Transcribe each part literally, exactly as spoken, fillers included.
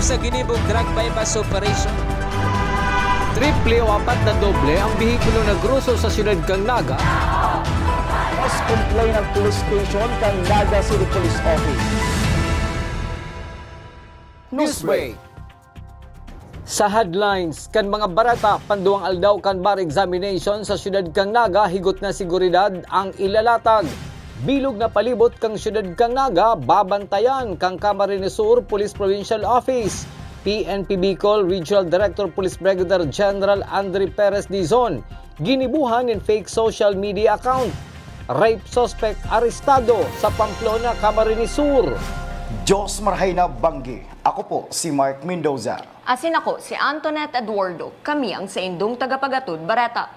Sa ginibong drug buy-bust operation. Triple o apat na doble ang behikulo na groso sa siyudad kan Naga. Mas complain ang police station kan Naga City Police Office. Newsbreak. Sa headlines kan mga bareta, panduwang aldaw kan bar examination sa siyudad kan Naga, higot na seguridad ang ilalatag. Bilog na palibot kan siyudad kan Naga, babantayan kan Camarines Sur Police Provincial Office. P N P Bicol Regional Director Police Brigadier General Andre Perez Dizon, ginibuhan nin fake social media account. Rape suspect arestado sa Pamplona, Camarines Sur. Diyos marahay na banggi. Ako po si Mark Mendoza. Asin ako si Antoinette Eduardo. Kami ang saindong tagapagatod bareta.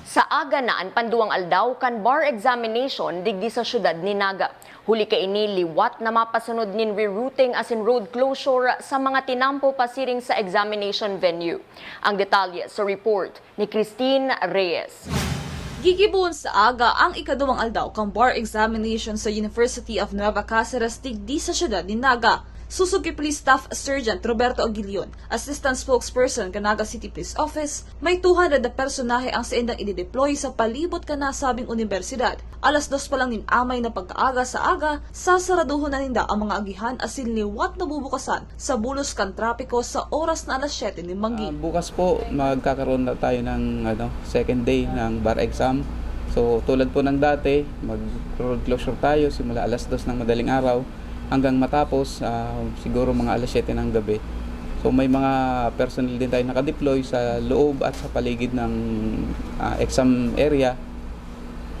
Sa aga na an panduwang aldaw kan bar examination digdi sa siyudad nin Naga. Huli kaini liwat na mapasunod nin rerouting asin road closure sa mga tinampo pasiring sa examination venue. Ang detalye sa report ni Christine Reyes. Gigibohon sa aga ang ikaduwang aldaw kan bar examination sa University of Nueva Caceres digdi sa siyudad nin Naga. Sosog ki Police Staff Sergeant Roberto Aguilion, Assistant Spokesperson kan Naga City Police Office, may two hundred na personahe ang saindang idideploy sa palibot kan nasabing unibersidad. Alas dos pa lang nin amay na pagkaaga sa aga, sasaraduhon na ninda ang mga agihan asin liwat na bubukasan sa bulos kan trapiko sa oras na alas siyete nin banggi. Ah, bukas po, magkakaroon na tayo ng, ano, second day ng bar exam. So, tulad po ng dati, mag-road closure tayo simula alas dos ng madaling araw hanggang matapos, ah, siguro mga alas siyete ng gabi. So, may mga personnel din tayo nakadeploy sa loob at sa paligid ng, ah, exam area.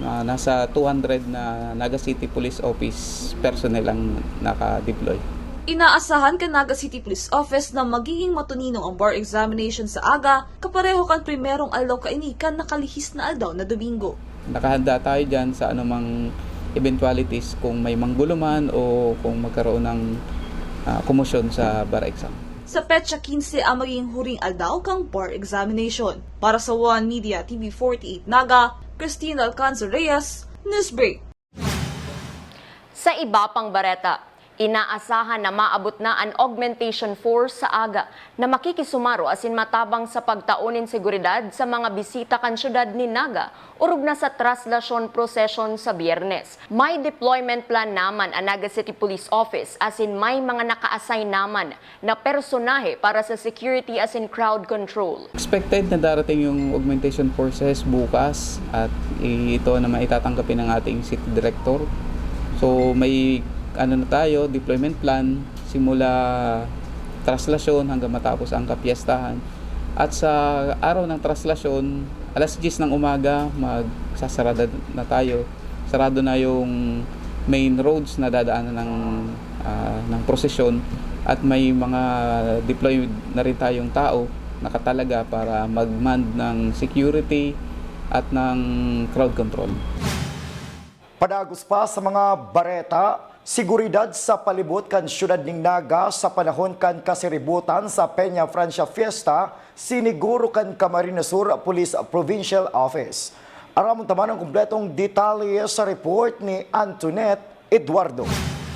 Ah, nasa two hundred na Naga City Police Office personnel ang naka-deploy. Inaasahan kan Naga City Police Office na magiging matuninong ang bar examination sa aga, kapareho kan primerong aldaw kaini kan nakalihis na aldaw na Domingo. Nakahanda tayo dyan sa anumang eventualities kung may manggulo man o kung magkaroon ng, ah, komosyon sa bar exam. Sa petsa quince ang magiging huring aldaw kan bar examination. Para sa One Media T V forty-eight Naga, Christine Alcanzar Reyes, Newsbreak. Sa iba pang bareta, inaasahan na maabot na an augmentation force sa aga na makikisumaro asin matabang sa pagtao nin seguridad sa mga bisita kan siyudad nin Naga, orog na sa traslasyon prosesyon sa Biyernes. May deployment plan naman an Naga City Police Office asin may mga naka-assign naman na personahe para sa security asin crowd control. Expected na darating yung augmentation forces bukas at i-, ito naman itatanggapin ng ating city director. So may ano na tayo, deployment plan simula traslasyon hanggang matapos ang kapiestahan. At sa araw ng traslasyon, alas diyes ng umaga, magsasarada na tayo. Sarado na yung main roads na dadaanan ng, ah, ng prosesyon at may mga deployed na rin tayong tao nakatalaga para mag-man ng security at ng crowd control. Padagos pa sa mga bareta, seguridad sa palibot kan siyudad nin Naga sa panahon kan kasiributan sa Peña Francia Fiesta, siniguro kan Camarines Sur Police Provincial Office. Aramon ta man ang kompletong detalye sa report ni Antoinette Eduardo.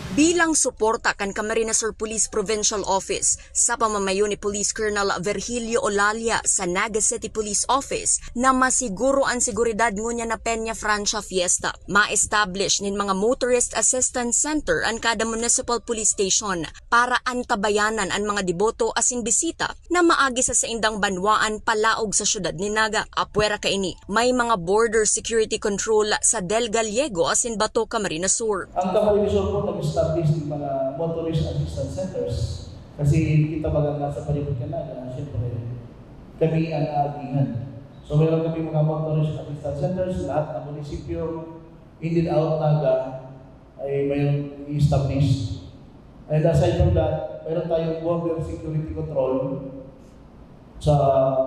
Bilang suporta kan Camarines Sur Police Provincial Office, sa pamamayo ni Police Colonel Virgilio Olalia sa Naga City Police Office, na masiguro an seguridad ngunyan na Peña Francia Fiesta, ma-establish nin mga Motorist Assistance Center an kada Municipal Police Station para antabayanan an mga deboto asin bisita na maagi sa saindang banwaan palaog sa siyudad nin Naga. Apwera kaini, may mga border security control sa Del Gallego asin Bato, Camarines Sur. Ang Camarines Sur po nag-establish ng mga motorist assistance centers kasi kita baga nga sa palibot kan Naga, siyempre, kami ang aagihan. So meron kami mga motorist assistance centers, lahat ng munisipyo, in and out Naga, ay mayroong i-establish. And aside from that, meron tayong border security control sa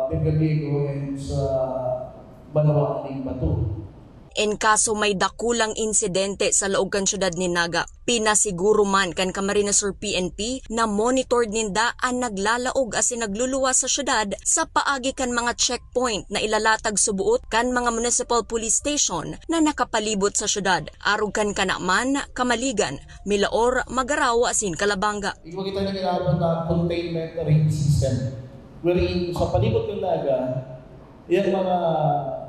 Del Gallego and sa Banwaan ning Bato. En kaso may dakulang insidente sa laog kan syudad nin Naga, pinasiguro man kan Camarines Sur P N P na monitored ninda an naglalaog asin nagluluwas sa syudad sa paagi kan mga checkpoint na ilalatag suboot kan mga municipal police station na nakapalibot sa syudad, arog kan Canaman, Camaligan, Milaor, Magarao asin Calabanga. Igwa kita na ginagawa na containment range system, wherein sa palibot ng Naga, iyang mga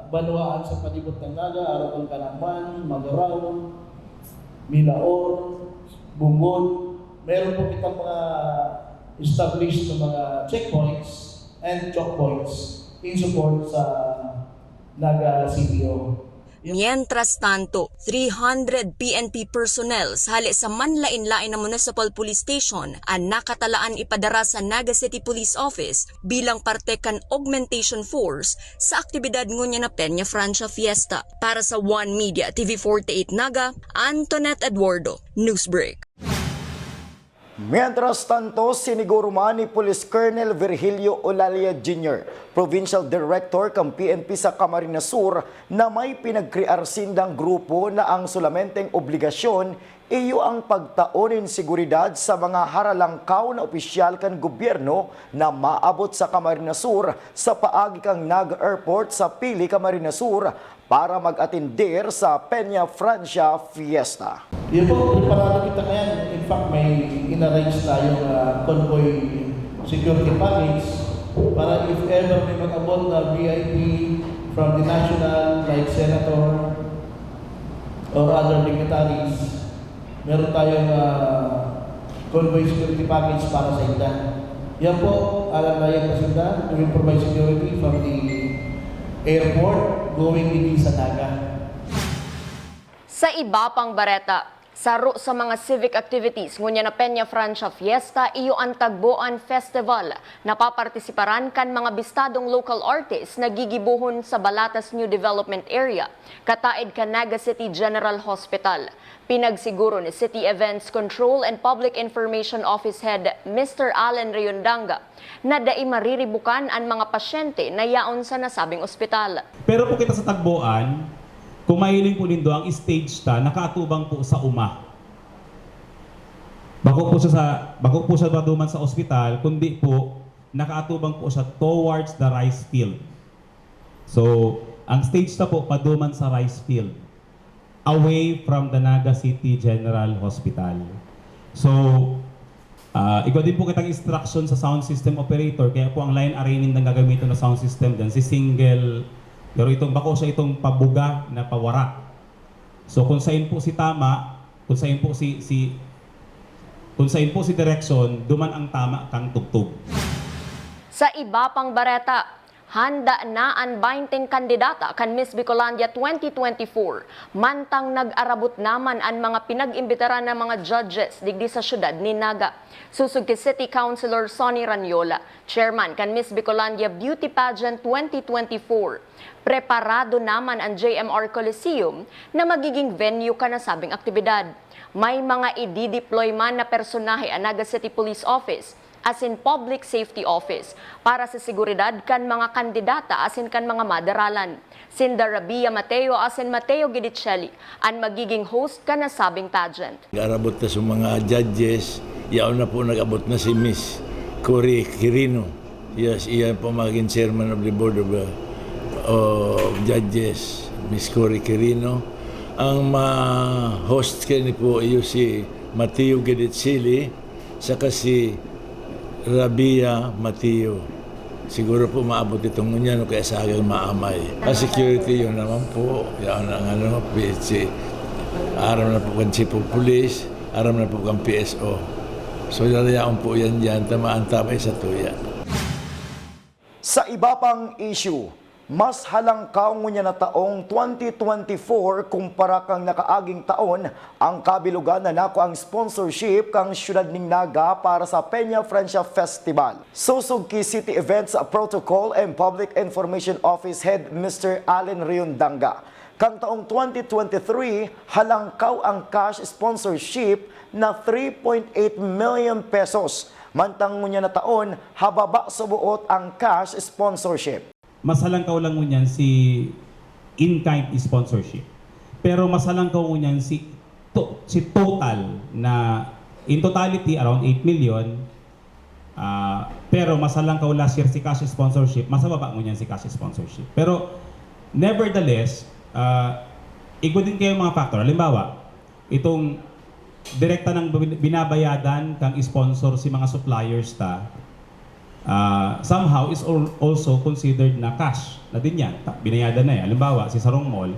banwaan sa palibot ng Naga, arog kan Canaman, Magarao, Milaor, Bungod, meron po kitang mga established na mga checkpoints and choke points in support sa Naga C P O. Mientras tanto, three hundred P N P personnel hale sa manlaen-laen na municipal police station an nakatalaan ipadara sa Naga City Police Office bilang parte kan augmentation force sa aktibidad ngunyan na Peña Francia Fiesta. Para sa One Media T V forty-eight Naga, Antoinette Eduardo, Newsbreak. Mientras tanto, siniguro man ni Police Colonel Virgilio Olalia Junior, Provincial Director kan P N P sa Camarines Sur, na may pinagkrear sindang grupo na ang solamenteng obligasyon iyo ang pagtao nin seguridad sa mga haralangkaw na opisyal kan gobyerno na maabot sa Camarines Sur sa paagi kan Naga Airport sa Pili, Camarines Sur, para mag-atender sa Peña Francia Fiesta. Yun po, preparado kita ngayon. In fact, may inarrange tayong, ah, convoy security package para if ever may mag-abot na V I P from the national, like senator or other dignitaries, meron tayong, ah, convoy security package para sa inda. Yan po, alam na yan na sinda, we will provide security from the airport going digdi sa Naga. Sa iba pang bareta, saro sa mga civic activities ngunyan na Peña Francia Fiesta iyo an Tagboan Festival na papartisiparan kan mga bistadong local artists na gigibohon sa Balatas New Development Area, kataed kan Naga City General Hospital. Pinagsiguro ni City Events Control and Public Information Office Head Mister Allen Riondanga na dai mariribukan an mga pasyente na yaon sa nasabing ospital. Pero po kita sa Tagboan, kung mahiling po nindo, ang stage ta nakaatubang po sa uma. Bako po siya sa, bako po siya paduman sa ospital, kundi po nakaatubang po siya towards the rice field. So, ang stage ta po paduman sa rice field, away from the Naga City General Hospital. So, ah, igwa din po kitang instruction sa sound system operator, kaya po ang Line Array nindang gagamiton na sound system dyan, si single, pero itong bako siya itong pabuga na pawarak. So, kung sain po si tama, kung sain po si, si, kung sain po si direksyon, duman ang tama kang tugtog. Sa iba pang bareta, handa na an baynte kandidata kan Miss Bicolandia twenty twenty-four, mantang nag-arabot naman an mga pinag-imbitaran na mga judges digdi sa syudad nin Naga. Sosog ki City Councilor Sonny Ranyola, chairman kan Miss Bicolandia Beauty Pageant twenty twenty-four, preparado naman an J M R Coliseum na magiging venue kan nasabing aktibidad. May mga idi-deploy man na personahe an Naga City Police Office asin Public Safety Office para sa seguridad kan mga kandidata asin kan mga madaralan. Sinda Rabia Mateo asin Mateo Gidicelli an magiging host kan nasabing pageant. Nag-arabot ta sa mga judges, yaon na po nag-abot na si Miss Cory Quirino. Yes, iyan po maging chairman of the board of, uh, of judges, Miss Cory Quirino. Ang ma-host kani po iyo si Mateo Gidicelli, saka si Rabia Mateo. Siguro po maabot itong ngunyan o kaya sa agang maamay. Ang security, yun naman po. Yan ang ano, P H C. Aram na po kan Chief of Police, aram na po kan P S O. So, lalayaon po yan dyan, tamaan tabay sa tuya. Sa iba pang issue, mas halangkaw ngunyan na taong twenty twenty-four kumpara kan nakaaging taon ang kabilogan na nakuang sponsorship kan siyudad nin Naga para sa Peña Francia Festival. Sosog ki City Events Protocol and Public Information Office Head Mister Allen Riondanga, kan taong twenty twenty-three, halangkaw ang cash sponsorship na three point eight million pesos. Mantang ngunyan na taon, hababa suboot ang cash sponsorship. Mas halangkaw lang ngunyan si in-kind sponsorship. Pero masalangkaw ngunyan si to, si total na in totality around eight million. Ah, pero masalangkaw last year si cash sponsorship, mas mababa ngunyan si cash sponsorship. Pero nevertheless, ah, igwa din kayo mga factor. Halimbawa, itong direkta ng bin- binabayadan kang sponsor si mga suppliers ta, ah, somehow is al- also considered na cash na din yan. Ta- Binayadan na eh. Halimbawa, si Sarong Mall,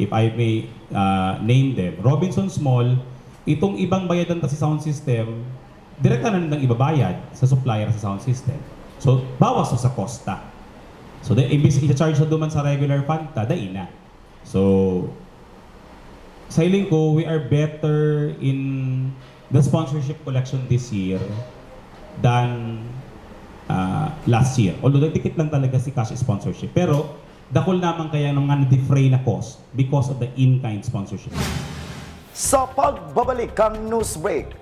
if I may ah, name them, Robinson's Mall, itong ibang bayadan ta sa sound system, direkta na nilang ibabayad sa supplier sa sound system. So, bawas to sa cost ta. So, the, imbis i-charge sa duman sa regular fund ta, dai na. So, sa hiling ko, we are better in the sponsorship collection this year than ah, last year. Although nagdikit lang talaga si cash sponsorship. Pero dakul naman kaya ng mga na-defray na cost because of the in-kind sponsorship. Sa pagbabalik kan news break,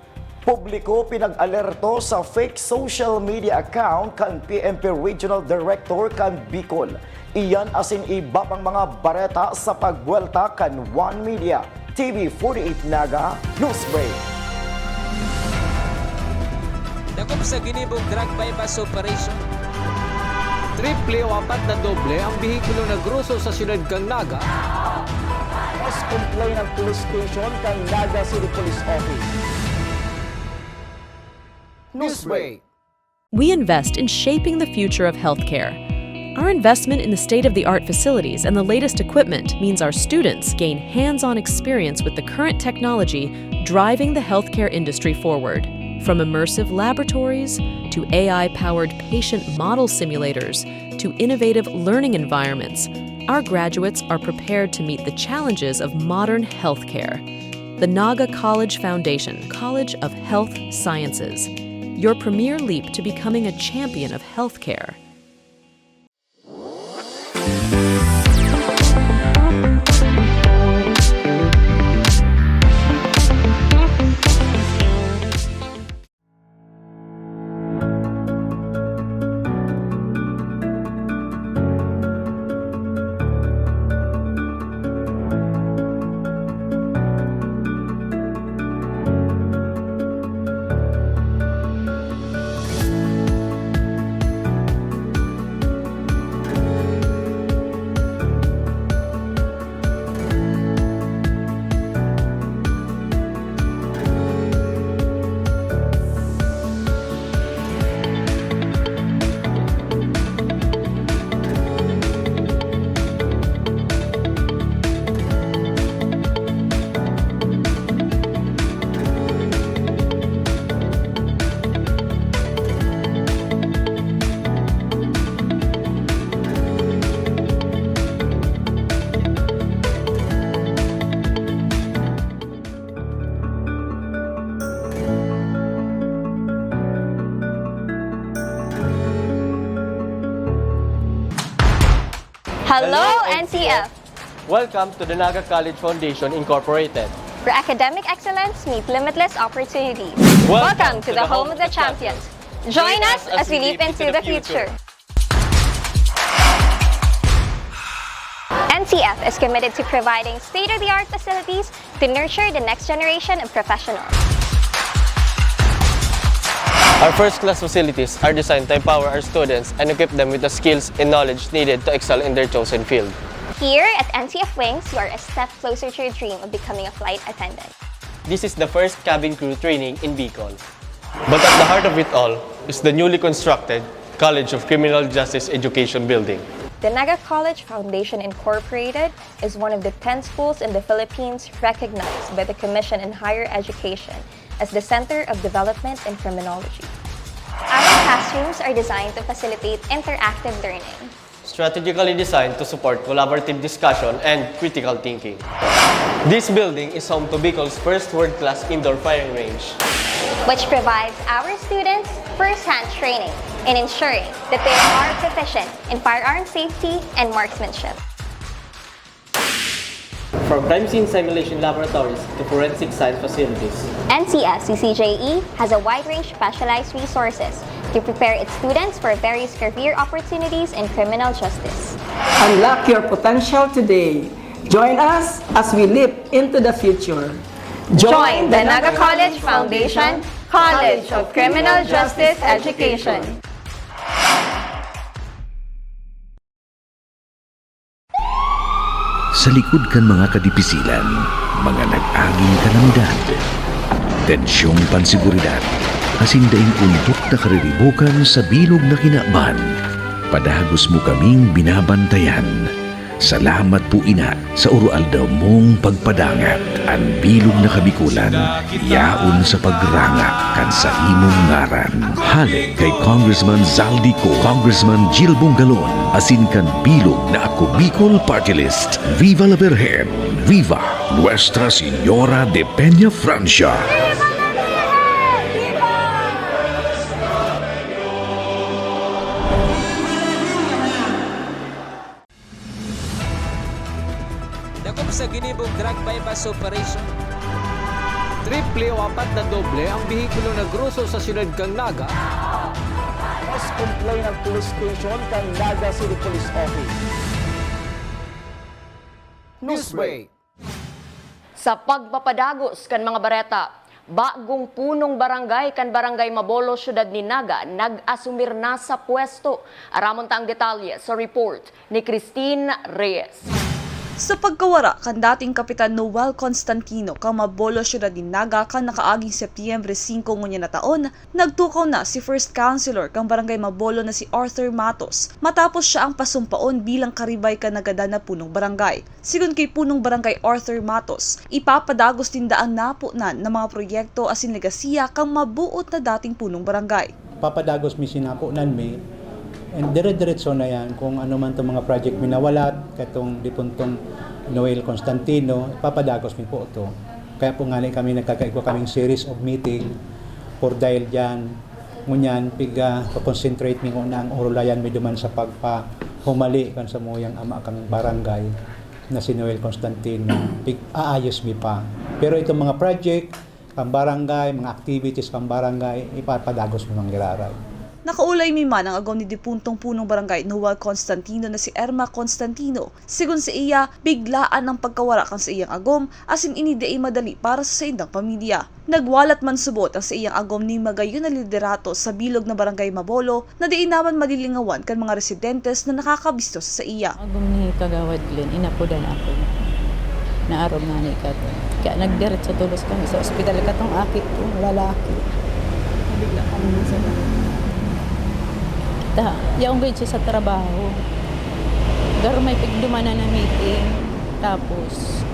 publiko pinag-alerto sa fake social media account kan P N P Regional Director kan Bicol. Iyan asin iba pang mga bareta sa pagbuwelta kan One Media, T V forty-eight Naga, News Break. Dakop sa ginibong drug buy-bust operation. Triple o apat na doble ang behikulo na groso sa siyudad kan Naga. Mas complain ang police station kan Naga City Police Office. Newsbreak. We invest in shaping the future of healthcare. Our investment in the state of the art facilities and the latest equipment means our students gain hands on experience with the current technology driving the healthcare industry forward. From immersive laboratories to A I powered patient model simulators to innovative learning environments, our graduates are prepared to meet the challenges of modern healthcare. The Naga College Foundation, College of Health Sciences, your premier leap to becoming a champion of healthcare. Hello, N C F! Welcome to the Naga College Foundation Incorporated, where academic excellence meets limitless opportunities. Welcome to the home of the champions. Join us as we leap into the future. N C F is committed to providing state-of-the-art facilities to nurture the next generation of professionals. Our first-class facilities are designed to empower our students and equip them with the skills and knowledge needed to excel in their chosen field. Here at N C F Wings, you are a step closer to your dream of becoming a flight attendant. This is the first cabin crew training in Bicol. But at the heart of it all is the newly constructed College of Criminal Justice Education Building. The Naga College Foundation Incorporated is one of the ten schools in the Philippines recognized by the Commission on Higher Education as the Center of Development in Criminology. Our classrooms are designed to facilitate interactive learning. Strategically designed to support collaborative discussion and critical thinking. This building is home to Bicol's first world-class indoor firing range, which provides our students first-hand training in ensuring that they are proficient in firearm safety and marksmanship. From crime scene simulation laboratories to forensic science facilities, N C F C C J E has a wide range of specialized resources to prepare its students for various career opportunities in criminal justice. Unlock your potential today. Join us as we leap into the future. Join the Naga College Foundation, College of Criminal Justice Education. Sa likod kan mga kadipisilan, mga nag-aging kalamidad, tensyong panseguridad, asin daing undok na kariribokan sa bilog na kinaban, padagos mo kaming binabantayan. Salamat po ina sa uroaldaw mong pagpadangat. An bilog na Kabikolan yaon sa pagranga kan sa imong ngaran. Hale kay Congressman Zaldy Co, Congressman Gil Bongalon, asin kan bilog na Ako Bicol Party List. Viva la Virgen! Viva Nuestra Señora de Peña Francia! Dakop sa ginibong drug buy-bust operation. Triple o apat na doble ang behikulo na groso sa siyudad kan Naga. Mas complain ang police station kan Naga City Police Office. Newsbreak. Sa pagpapadagos kan mga bareta, bagong punong barangay kan Barangay Mabolo, Siyudad nin Naga, nag-asumir na sa pwesto. Aramon ta ang detalye sa report ni Christine Reyes. Sa pagkawara kan dating Kapitan Noel Constantino kan Mabolo, Siyudad nin Naga, kan nakaaging Setyembre singko ngunyan na taon, nagtukaw na si First Councilor kan Barangay Mabolo na si Arthur Matos matapos siya ang pasumpaon bilang karibay kan nagadan na punong barangay. Sigon ki Punong Barangay Arthur Matos, ipapadagos ninda an naponan na mga proyekto asin legasiya kan maboot na dating punong barangay. Papadagos mi si naponan mi, and dire-diretso na yan kung ano man tong mga project mi nawalat, katong dipuntong Noel Constantino, papadagos mi po to. Kaya po nga kami nagkakaigwa kaming series of meeting for dahil dyan, ngunyan, piga, concentrate mi nguna ang urulayan mi duman sa pagpahumali kan samuyang ama kaming barangay na si Noel Constantino, pig-aayos mi pa. Pero itong mga project, kan barangay, mga activities kan barangay, ipapadagos mi man giraray. Nakaulay mi man ang agom ni dipuntong punong barangay Noel Constantino na si Erma Constantino. Sigon saiya, biglaan ang pagkawara kan saiyang agom asin ini dai madali para sa saindang pamilya. Nagwalat man subot ang saiyang agom nin magayon na liderato sa bilog na Barangay Mabolo na dai naman malilingawan kan mga residentes na nakakabisto sa saiya. Agom ni Kagawad Glenn, inapodan ako. Naarog ngani kato. Kaya nagdiretso tulos kami sa ospital katong aki ko, lalaki. Nabigla kami sa Ta, yaong gayud siya sa trabaho. Garo may pigdumanan na meeting. Tapos,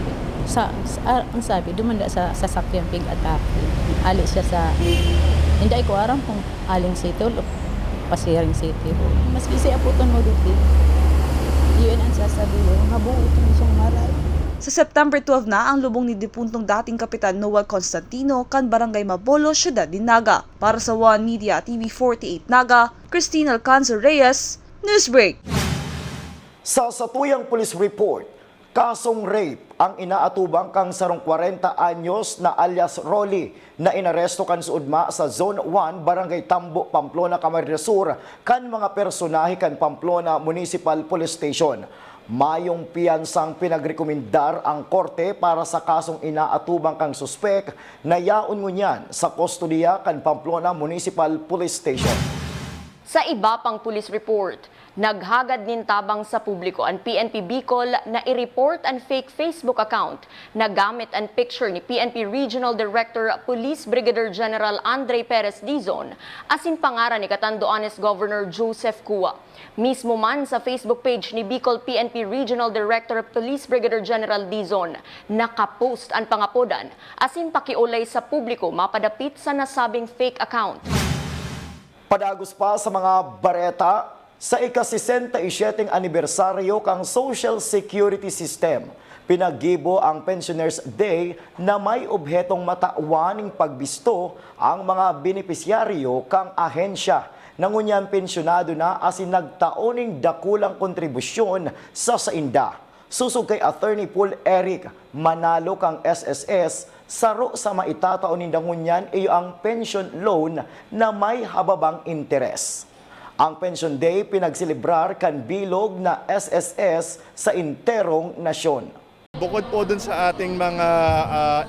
sa, sa, ang sabi, dumanda sa sasakyan pig-atake. Ali siya sa, hindi ko aram kung Aling City Hall o Pasiring City Hall. Maski si Aputon mo dupi, yun ang sasabihin, mabuot mo siyang maray. Sa September twelve na ang lubong ni dipuntong dating Kapitan Noel Constantino kan Barangay Mabolo, Siyudad nin Naga. Para sa One Media T V forty-eight Naga, Christine Alcanzar Reyes, Newsbreak. Sa satuyang police report, kasong rape ang inaatubang kang sarong kwarenta anyos na alias Rolly na inaresto kan suodma sa Zone one, Barangay Tambo, Pamplona, Camarines Sur, kan mga personahe kan Pamplona Municipal Police Station. Mayong piyansang pinagrekomendar ang korte para sa kasong inaatubang kang suspek na yaon ngunyan sa kustodiya kan Pamplona Municipal Police Station. Sa iba pang police report, naghagad nin tabang sa publiko an P N P Bicol na i-report an fake Facebook account na gamit an picture ni P N P Regional Director Police Brigadier General Andre Perez Dizon asin pangaran ni Catanduanes Governor Joseph Cua. Mismo man sa Facebook page ni Bicol P N P Regional Director Police Brigadier General Dizon, nakapost an pangapodan asin pakiolay sa publiko mapadapit sa nasabing fake account. Padagos pa sa mga bareta, sa ika-sesenta y siyete anibersaryo kan Social Security System, pinaggibo ang Pensioners Day na may obhetong matawan nin pagbisto ang mga benepisyaryo kan ahensya na ngunyan pensyonado na asin nagtao nin dakulang kontribusyon sa sainda. Sosog kay Attorney Paul Eric Manalo kan S S S, saro sa maitatao ninda ngunyan iyo ang pension loan na may hababang interes. Ang Pension Day pinagselebrar kan bilog na S S S sa enterong nasyon. Bukod po dun sa ating mga, ah,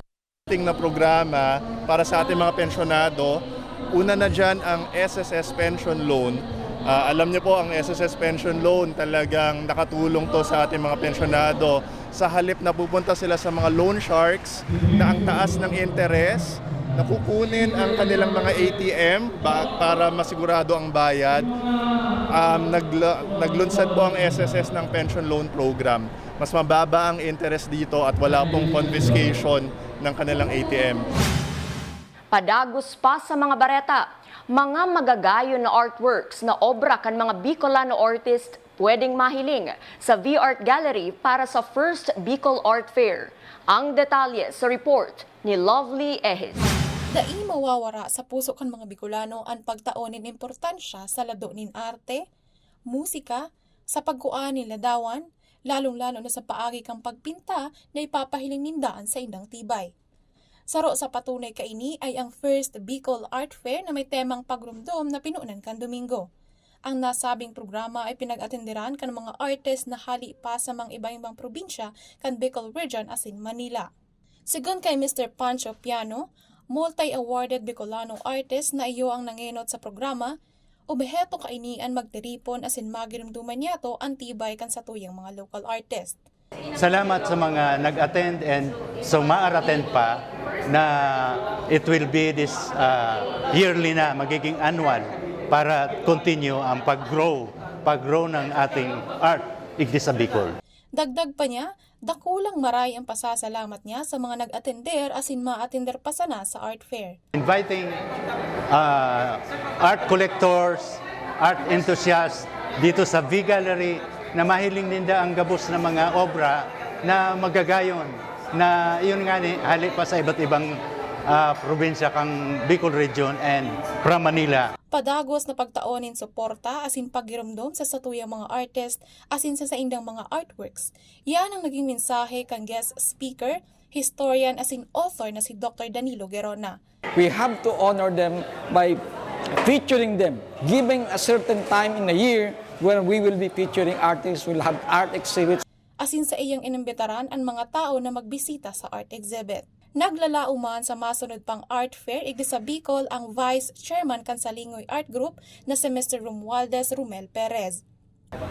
ating na programa para sa ating mga pensyonado, una na dyan ang S S S Pension Loan. Ah, alam niyo po, ang S S S Pension Loan, talagang nakatulong to sa ating mga pensyonado. Sa halip na pupunta sila sa mga loan sharks na ang taas ng interes, nakukunin ang kanilang mga A T M ba, para masigurado ang bayad. Um, nagla-, naglunsad po ang S S S ng Pension Loan Program. Mas mababa ang interest dito at wala pong confiscation ng kanilang A T M. Padagos pa sa mga bareta, mga magagayon na artworks na obra kan mga Bicolano artist pwedeng mahiling sa V Art Gallery para sa First Bicol Art Fair. Ang detalye sa report ni Lovely Ehis. Dai mawawara sa puso kan mga Bicolano an pagtao nin importansya sa lado nin arte, musika, sa pagkua nin ladawan, lalong-lalo na sa paagi kan pagpinta na ipapahiling ninda an saindang tibay. Saro sa patunay kaini ay ang First Bicol Art Fair na may temang pagromdom na pinunan kan Domingo. Ang nasabing programa ay pinag-atenderan kan mga artist na hali pa sa mga iba-ibang probinsya kan Bicol Region asin Manila. Segun kay Mister Pancho Piano, multi-awarded Bicolano artist na iyo ang nangenot sa programa, obheto kaini an magtiripon asin magiromdoman niyato an tibay kan satuyang mga local artist. Salamat sa mga nag-attend and sa umaarattend pa na it will be this uh, yearly na, magiging annual para continue ang pag-grow, pag-grow ng ating art igdi sa Bicol. Dagdag pa niya, dakulang maray ang pasasalamat niya sa mga nag-atender asin maatender pa sana sa art fair. Inviting uh, art collectors, art enthusiasts dito sa V Gallery na mahiling ninda ang gabos na mga obra na magagayon na iyon nga ni hali pa sa iba't ibang uh, probinsya kang Bicol Region and from Manila. Padagos na pagtao nin suporta asin paggiromdom sa satuyang mga artist asin sa saindang mga artworks. Yan ang naging mensahe kan guest speaker, historian asin author na si Doktor Danilo Gerona. We have to honor them by featuring them, giving a certain time in a year when we will be featuring artists, we'll have art exhibits. Asin sa iyang inimbitaran an mga tao na magbisita sa art exhibit. Naglalaom man sa masunod pang art fair igdi sa Bicol ang Vice Chairman kan Salingoy Art Group na si Mister Romualdez Romel Perez.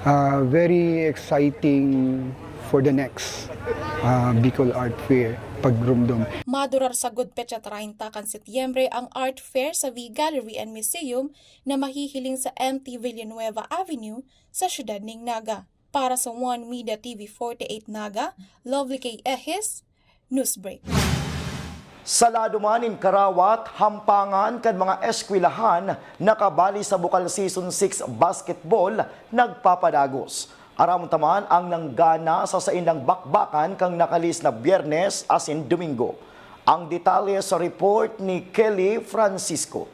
Uh, very exciting for the next uh, Bicol Art Fair, pagromdom. Madurar sagud petsa treinta kan Setyembre ang Art Fair sa V Gallery and Museum na mahihiling sa M T Villanueva Avenue sa siyudad nin Naga. Para sa One Media T V forty-eight Naga, Lovely K. Ehis, Newsbreak. Sa lado man nin karawat, hampangan kan mga eskwelahan na kabali sa Bukal Season six Basketball nagpapadagos. Aramon ta man ang nanggana sa saindang bakbakan kan nakalihis na Biyernes asin Domingo. Ang detalye sa report ni Kelly Francisco.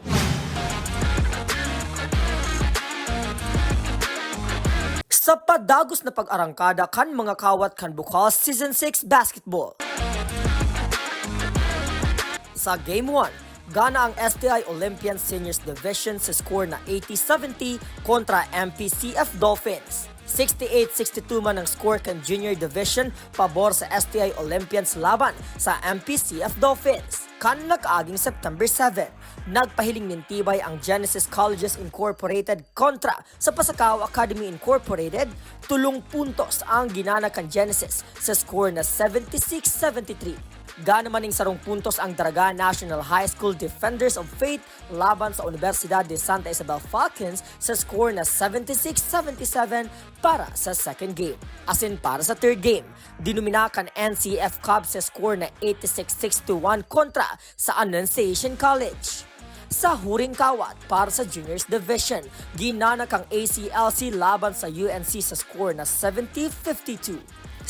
Sa padagos na pag-arangkada kan mga kawat kan Bukal Season six Basketball. Sa Game one, gana ang S T I Olympians Seniors Division sa score na eighty seventy kontra M P C F Dolphins. Sixty-eight sixty-two man ang score kan Junior Division pabor sa S T I Olympians laban sa M P C F Dolphins. Kan nakaaging September seven, nagpahiling nin tibay ang Genesis Colleges Incorporated kontra sa Pasacao Academy Incorporated, tolong puntos ang ginana kan Genesis sa score na seventy-six seventy-three. Gana man ning sarong puntos ang Daraga National High School Defenders of Faith laban sa Universidad de Santa Isabel Falcons sa score na seventy-six seventy-seven para sa second game. Asin para sa third game, dinomina kan N C F Cubs sa score na eighty-six sixty-one kontra sa Annunciation College. Sa huring kawat para sa Juniors Division, ginana kang A C L C laban sa U N C sa score na seventy fifty-two.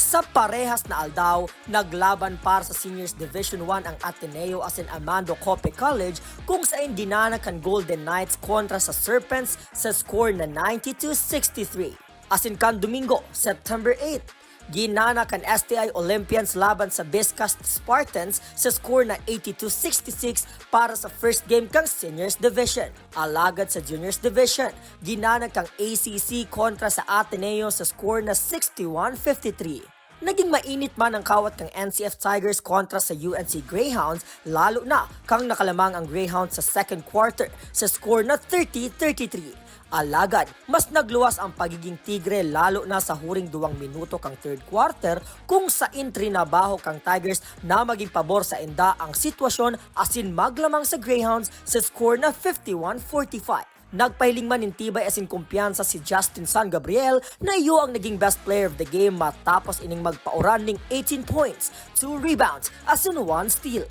Sa parehas na aldaw, naglaban para sa Seniors Division one ang Ateneo asin Amando Cope College, kung sain dinana kan Golden Knights kontra sa Serpents sa score na ninety-two sixty-three. Asin kan Domingo, September eight, ginana kan S T I Olympians laban sa Biscast Spartans sa score na eighty-two sixty-six para sa first game kang Seniors Division. Alagad sa Juniors Division, ginana kang A C C kontra sa Ateneo sa score na sixty-one fifty-three. Naging mainit man ang kawat kan N C F Tigers kontra sa U N C Greyhounds, lalo na kan nakalamang ang Greyhounds sa second quarter sa score na thirty thirty-three. Alagad, mas nagluwas ang pagiging Tigre lalo na sa huring duwang minuto kan third quarter, kung sain trinabaho kan Tigers na maging pabor sainda ang sitwasyon asin maglamang sa Greyhounds sa score na fifty-one forty-five. Nagpahiling man nin tibay asin kumpiyansa si Justin San Gabriel na iyo ang naging best player of the game matapos ining magpauran nin eighteen points, two rebounds, asin one steal.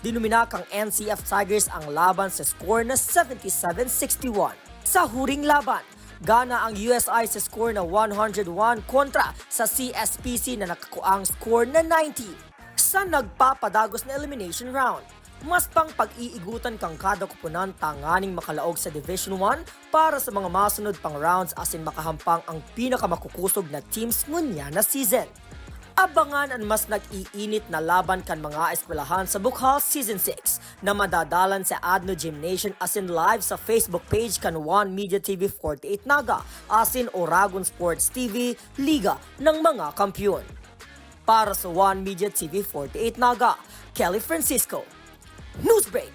Dinomina kan N C F Tigers ang laban sa score na seventy-seven sixty-one. Sa huring laban, gana ang U S I sa score na one hundred one kontra sa C S P C na nakakuang score na ninety sa nagpapadagos na elimination round. Mas pang pag-iigutan kan kada koponan tanganing makalaog sa Division one para sa mga masunod pang rounds asin makahampang ang pinakamakukusog na teams ngunyan na season. Abangan an mas nag-iinit na laban kan mga eskwelahan sa Bukha Season six na madadalan sa Adno Gymnasium asin live sa Facebook page kan One Media T V forty-eight Naga asin Oragon Sports T V, Liga ng mga Kampiyon. Para sa One Media T V forty-eight Naga, Kelly Francisco, Newsbreak.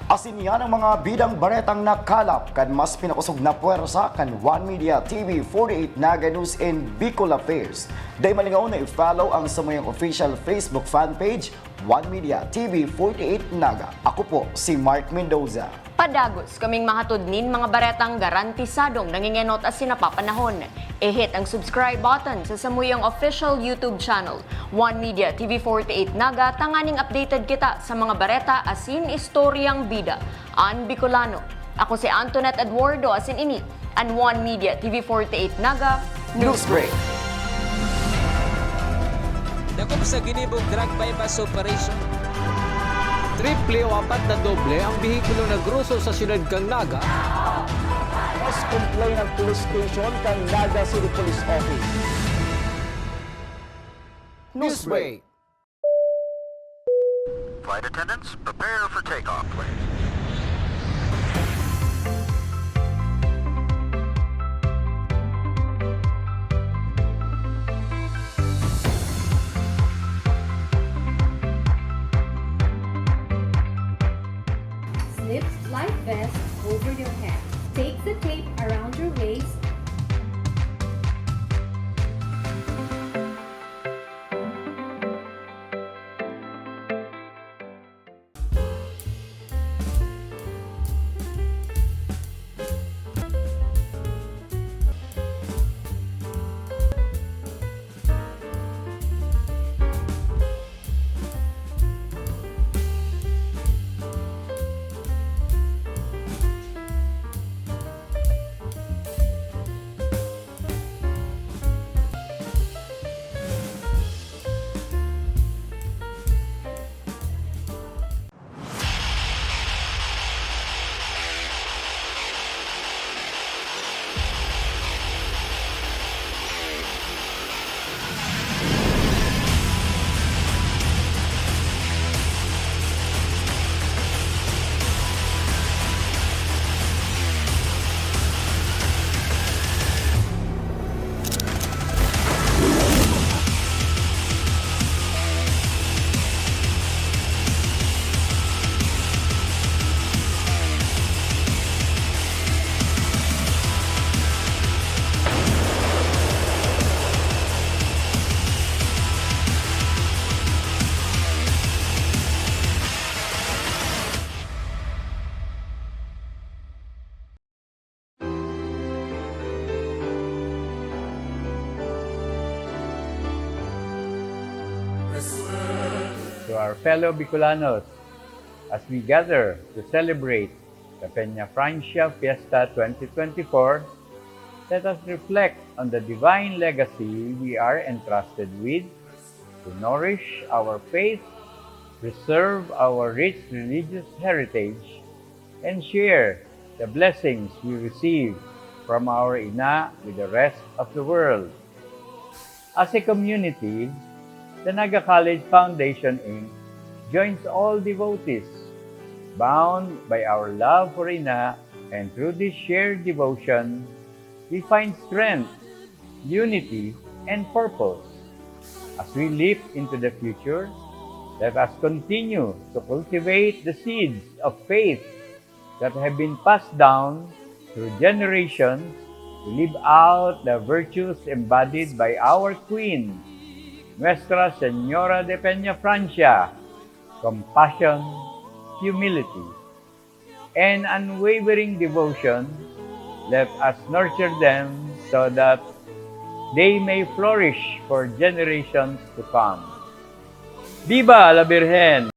Asin yan ang mga bidang baretang nakalap kan mas pinakosog na pwersa kan One Media T V forty-eight Naga News and Bicol Affairs. Dai malingaw na i-follow ang samuyang official Facebook fan page, One Media T V forty-eight Naga. Ako po si Mark Mendoza. Padagos kaming mahatod nin mga baretang garantisadong nangengenot asin napapanahon. I-hit ang subscribe button sa samuyang official YouTube channel, One Media T V forty-eight Naga, tanganing updated kita sa mga bareta asin istoryang bida an Bicolano. Ako si Antoinette Eduardo asin ini an One Media T V forty-eight Naga Newsbreak. Dakop sa ginibong drug buy-bust operation. Triple o apat na doble ang behikulo na groso sa siyudad kan Naga. Mas complain ang police station kan Naga City Police Office. Newsbreak. Flight attendants, prepare for takeoff, please. Slip life vest over your head. Take the tape around your waist. To our fellow Bicolanos, as we gather to celebrate the Peñafrancia Fiesta twenty twenty-four, let us reflect on the divine legacy we are entrusted with to nourish our faith, preserve our rich religious heritage, and share the blessings we receive from our Ina with the rest of the world. As a community, the Naga College Foundation, Inc joins all devotees, bound by our love for Ina, and through this shared devotion, we find strength, unity, and purpose. As we leap into the future, let us continue to cultivate the seeds of faith that have been passed down through generations to live out the virtues embodied by our Queen, Nuestra Señora de Peñafrancia: compassion, humility, and unwavering devotion. Let us nurture them so that they may flourish for generations to come. Viva la Virgen!